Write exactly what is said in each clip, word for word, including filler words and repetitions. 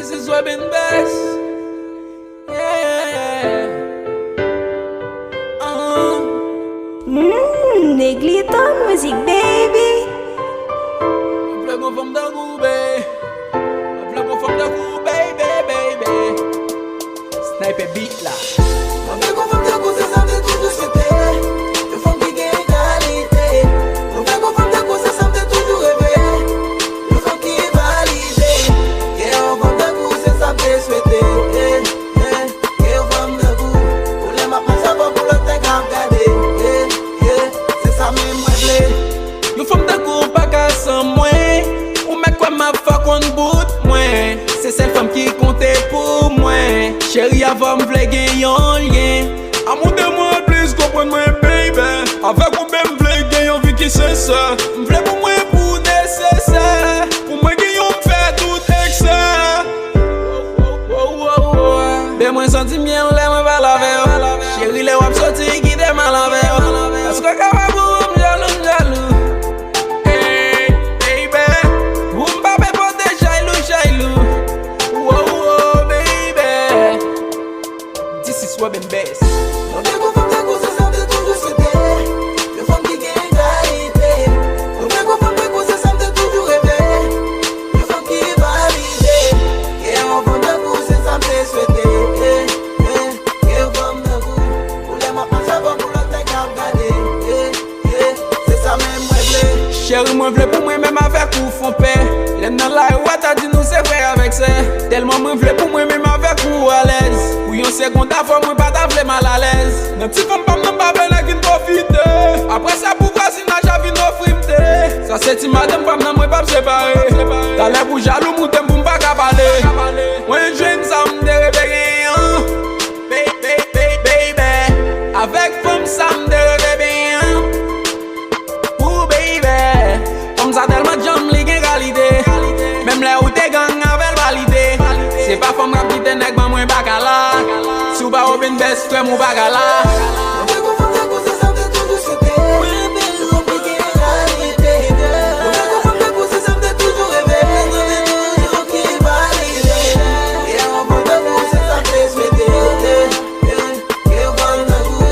This is Webin Best. Yeah. Uh-huh. Mm, Neglito Music Baby. Mwen vle gon fanm tankou, babe. Mwen vle gon fanm tankou, baby, baby. Sniper beat la. Mwen vle gon fanm tankou, se sa m te toujou swete. Yon fanm ki gen kalite. Mwen vle gon fanm tankou, se sa m te toujou reve. Yon fanm ki valide. Gen yon fanm tankou, se sa m te swete. Eh, eh. Gen yon fanm tankou, pou lè m ap mache avè w, pou lòt nèg ap gade. Eh, eh, se sa menm mwen vle. Yon fanm tankou w pa ka san mwen. Ou mèt kwè m ap fè w konn bout mwen. Se sèl fanm ki konte pou mwen. Cheri, avè w m vle gen yon lyen. Amour de moi plus, konprann mwen, baby. Avèk ou, babe, m vle gen yon vi ki sensè. M vle pou mwen, pou nesesè. Pou mwen gen yon m fè tout eksè. Babe, mwen santi m byen lè mwen pale avè w. Cheri, lè w ap soti, kite m al avè w. Paske w kapab ou, m jalou, m jalou. Hey, baby. Ou m pa pe pote chaylou, chaylou. Wow, wow, baby. This is Webin Best. Mwen vle gon fanm tankou, se sa m te toujou swete. Yon fanm ki gen kalite. Mwen vle gon fanm tankou, se sa m te toujou reve. Yon fanm ki valide. Gen yon fanm tankou, se sa m te swete. Eh, eh, gen yon fanm tankou. Pou lè m ap mache avè w, pou lòt nèg ap gade. Eh, eh, se sa menm mwen vle. Cheri, mwen vle pou mwen menm avèk ou fon pè. Lè n nan lari, w a ta di nou se frè avèk sè. Tèlman mwen vle pou mwen menm avèk ou alèz. Pou yon segond avè w, mwen pa ta vle m al alèz. Nan ti fanm pa m nan, m pa vle nèg vin pwofite. Apre sa, pou vwazinaj la vin ofri m te. Sa se ti madanm pa m nan, mwen p ap separe. Talè pou jalou moute m, pou m pa ka pale. Mwen jwenn sa m te reve genyen. Baby, baby, baby. Avèk fanm sa m te reve benyen. Pou baby. Fanm sa tèlman djanm, li gen kalite. Menm lè ou te gang avè l, valide. Se pa fanm k ap kite nèg ban mwen bakala. Si w pa Webin Best, frè m, ou pa ka la. Mwen vle gon fanm tankou, se sa m te toujou swete. Yon fanm ki gen kalite. Mwen vle gon fanm tankou, se sa m te toujou reve. Yon fanm ki valide. Yon fanm tankou, se sa m te swete. Gen yon fanm tankou,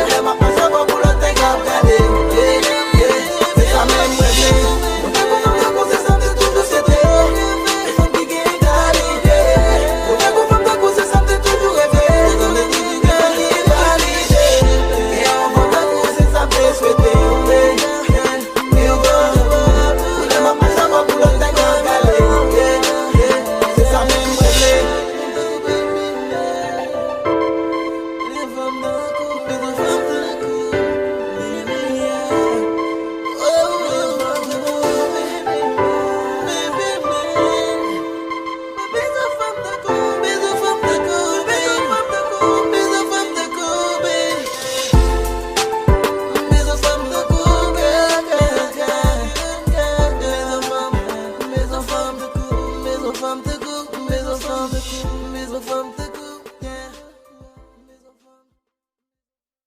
lè m ap mache avè w, pou lòt nèg ap gade. Yeah, yeah, se sa menm mwen vle. Mwen vle gon fanm tankou, se sa m te toujou swete. Yon fanm ki gen kalite. Mwen vle gon fanm tankou, se sa m te toujou reve. Yon fanm ki valide. Gen yon fanm tankou, se sa m te swete. Yeah, yeah, gen yon fanm tankou, lè m ap mache avè w, pou lòt nèg ap gade. Yeah, yeah, se sa menm mwen vle.